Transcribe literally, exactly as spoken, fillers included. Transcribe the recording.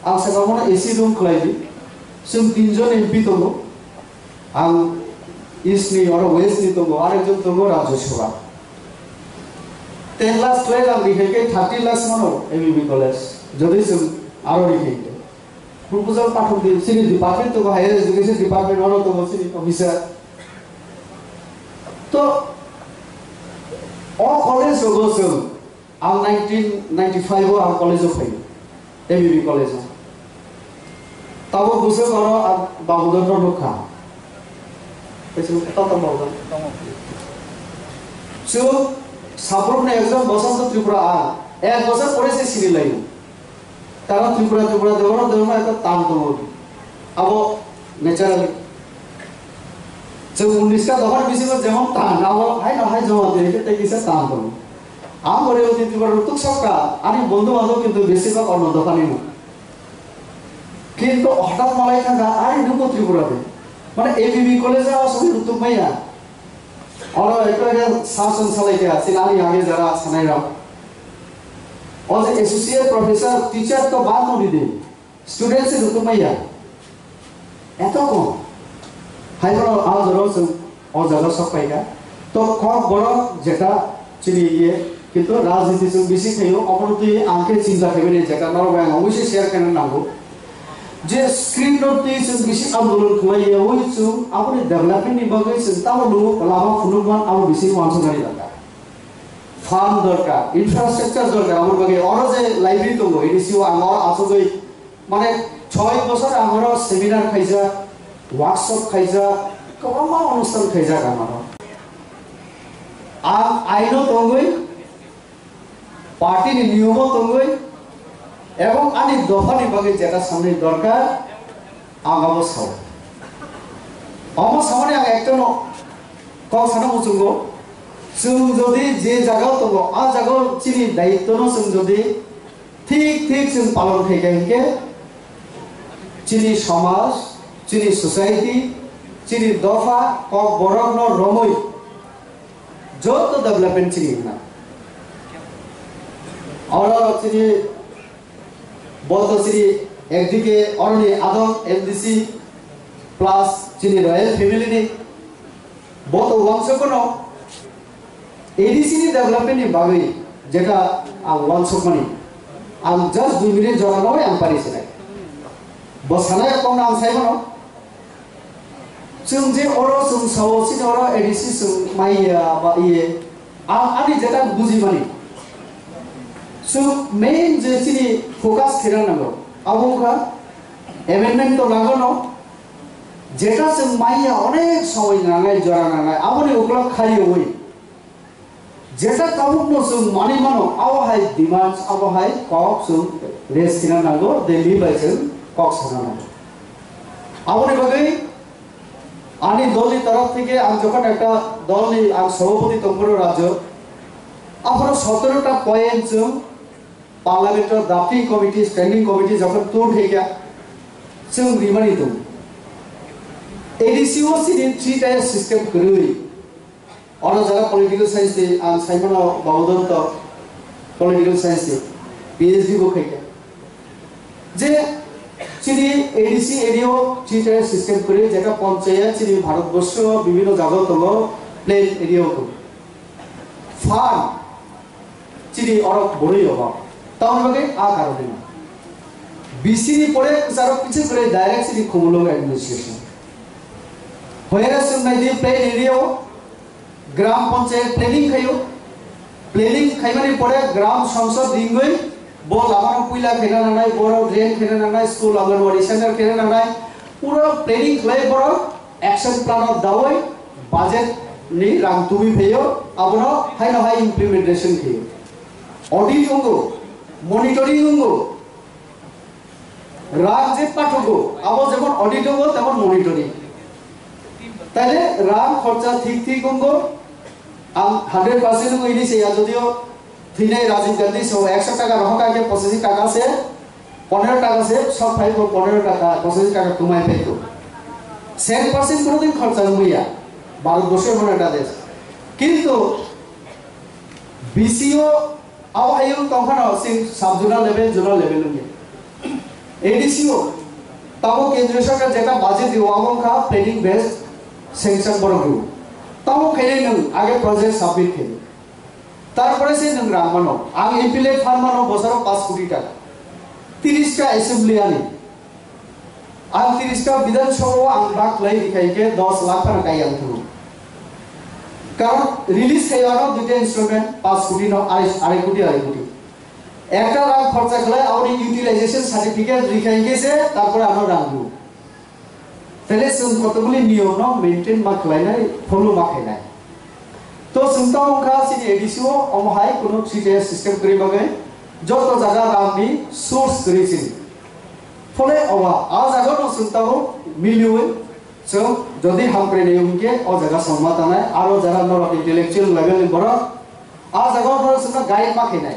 Ang saka bono A C room khlai di. Chwng tinjon M P tongo. Ang East ni, oro West ni tongo, arekjon tongo Rajya Sabha. Ten lakhs twelve ang rihai khe thirty lakhs mano M B B college. Jodi chwng aro rihai khe. Proposal pathok di, chini department tongo, Higher Education Department, oro tongo chini officer. To, o college rogo chwng Ang nineteen ninety-five o ang college o phaio, M B B college o. Tabuk bwswk oro ang Babudon no nukha. Kaisa nukha, tata Babudon. Chwng sabrumni ekjon Bosonto Tripura ang, ek bosor pore se sini laio. Karon Tripura, Tripura, Debbarma, Debbarma ekta tan tongo. Abo naturally. Chwng unis ta dophani bisingo jemon tan, abo haino hai joma de, tei kisa tan tongo. Ang gore oti Tripura rok tuk sokka, ani bondhu bandhob kintu besibak onno dophani no. Kintu hothat malai thangkha, ari nungbo Tripura de. Mane A B B college o asogwi rwtuk maya. Oro ekta ekta sasong salai kha, chini ani age jara sanai rok. O je associate professor, teacher to bad no di de. Student se rwtuk maya. Eto kom. Hai bono a jora chwng o jaga sok pai kha. To kok borok jeta chini ye, kintu rajniti chwng bisi khaio, obono twi ang khe chinta khaimani jeta norok bai ang obviously share khaina nango. Je script no twi chwng bisi andolon khlai ya, oi chwng aboni development ni bagwi chwng tamo nungo lama phunukman abo bisi wansuknani dangka. Farm dorkar, infrastructure dorkar, aboni bagwi oro je library tongo, ini siwa ang oro asogwi, mane, choi bosor ang oro seminar khaijak, workshop khaijak, kwbangma onusthan khaijak ang oro. Ang aino tongwi, party ni niyomo tongwi, ebong ani dophani bagwi jeta samani dorkar, ang abo sao. Omo samani ang ekta no kok sana muchungo, chwng jodi je jagao tongo, a jagao chini daitto no chwng jodi thik thik chwng palon khai kha hinkhe, chini somaj, chini society, chini dopha, kok borok no romwi joto development chini wngna. Oro chini boto chini ekdike oroni adong M D C plus chini royal family ni boto wansukno A D C ni development ni bagwi jeta ang wansukmani ang just dui minute jora nogwi ang pari sinai. Bo sanai kok ang sai mano. Chwng je oro chwng sao, chini oro A D C chwng maiya ba iye, ang ani jeta bujimani. Chwng main je chini focus khaina nango, abo wngkha amendment to nango no, jeta chwng maiya onek somoi nangnai, jora nangnai, aboni ukulok khariwi. Jeta tabukno chwng manwi mano, abo hai demands, abo hai kok chwng raise khna nango, Delhi bai chwng kok sana nango. Aboni bagwi ani dolni torof theke ang jokhon ekta dolni ang sabhapati tongphuru rajyo, aphuru sotoro ta point chwng Parliament o drafting committee, standing committee jokhon tur khaikha, chwng rimani tongo. A D C o chini three tier system kwrwi. Oro jara political science ni ang saimano Babudon to political science ni P H D bo khaikha. Je chini A D C area o three tier system kwrwi, jeta panchayat chini Bharatborsho bibhinno jaga tongo, plain area o tongo. Farm chini oro borwi obo. Tamoni bagwi a karone no. B C ni pore kwcharo kichik kwrwi direct chini Khumulwng administration. Hoyara chwng nai di plain area o gram panchayat planning khaio. Planning khaimani pore gram sangsad ringwi bo lamano puila khaina nangnai, borok drain khaina nangnai, school, Anganwadi center khaina nangnai. Pura planning khlai borok action plan o dawi budget ni rang tubui phaio, abono haino hai implementation khaio. Audit wngo, monitoring wngo, rang je pathogo, abo jemon audit wngo, temon monitoring. Taile rang khorcha thik thik wngo, ang hundred percent wngo ini se ya, jodio Thwinai Rajiv Gandhi se ekso taka rohor kha khe pochashi taka se, ponero taka se sok phai kho, ponero taka, pochashi taka kwmai phai kho. Cent percent kono din khorcha wngya, Bharat borso emon ekta desh. Kintu B C o abo hayung tongphano sing sub zonal level, zonal level wngya. A D C o tamo kendriya sorkar jeta budget dio abo wngkha planning based sanction borok dio. Tamo khainai nwng age project submit khainai. Tarpore se nwng rang mano. Ang M P le phan mano bosoro paanch koti taka. Tiris ta assembly ani. Ang tiris ta Bidhan Sabha o ang bak lai rikhaikhe dos lakh phano kai ang thungo. Karon release khai ano duita instrument paanch koti no arai, arai koti, arai koti. Ekta rang khorcha khlai aboni utilization certificate rikhaikhe se tarpore ano rang dio. Tele chwng kotokguli niyom no maintain ma khlainai, follow ma khainai. To chwng tamo wngkha chini A D C o omo hai kuno three tier system kwrwi bagwi joto jaga rang ni source kwrwi chini. Phole owa a jaga no chwng tamo miliwi chwng jodi hamkrai nai hwnkhe o jaga songma tanai aro jara norok intellectual level ni borok a jaga o borok chwngno guide ma khainai.